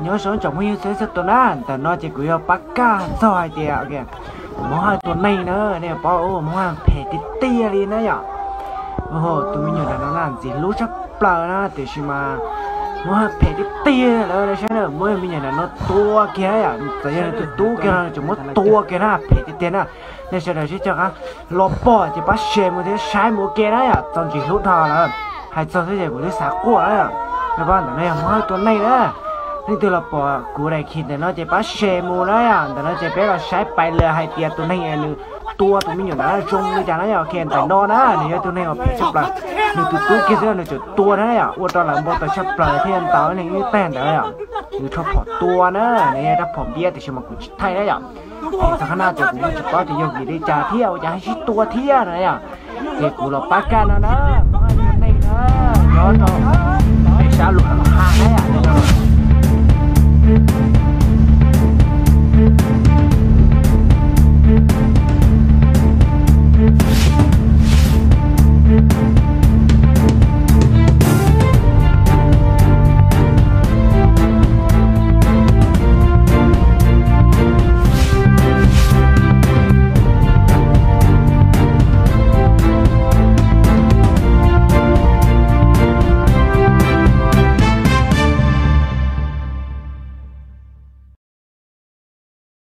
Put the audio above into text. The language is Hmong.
Nyob zoo tsoom phooj ywg txhua txhua tus na, ntawm no ces kuv yuav pab kaj txog hais tias Hmoob Hawj tua neeg na, nej paub Hmoob Hawj phem tiag tiag li na yom. Tus me nyuam ntawm no na ntxim hlub tshaj plaws na, tiam sis mas Hmoob Hawj phem tiag tiag lawm, nej saib na, muab me nyuam ntawm no tua kiag na yom, txawm yog nws tus tub kiag los nws tseem muab tua kiag na, phem tiag tiag na. Nej sawv daws sib coj qab los pom ces pab share mus thiab saib mus ua ke na yom, txaus ntshai hlub dhau lawm. Hais txog thiab ces kuv twb xav quaj na yom. Nej paub ntawm no yog Hmoob Hawj tua neeg na, leej twg los pom kuv daim khi ntawm no ces pab share mus na yom. Ntawm no ces peb los saib pais lawm hais tias tus neeg nws tua tus me nyuam ntawd zoo li cas na yom. Khi ntawm no na nws yog tus neeg uas phem tshaj plaws, nws tus tub kiag xwb nws tseem tua na yom, ua rau lawv npau taws tshaj plaws thiab ntaus ib leeg ib tag ntawd yom. Nws rho phom tua na, nws yog rab phom npiab tiam sis mas kuv tsis thaij na yom. Phem txog qhov no ces kuv kuj tsis paub tias yog vim li cas thiab ua cas hay sib tua thiab na yom. Ces kuv los pab kaj no na, Hmoob Hawj tua neeg na, nyob rau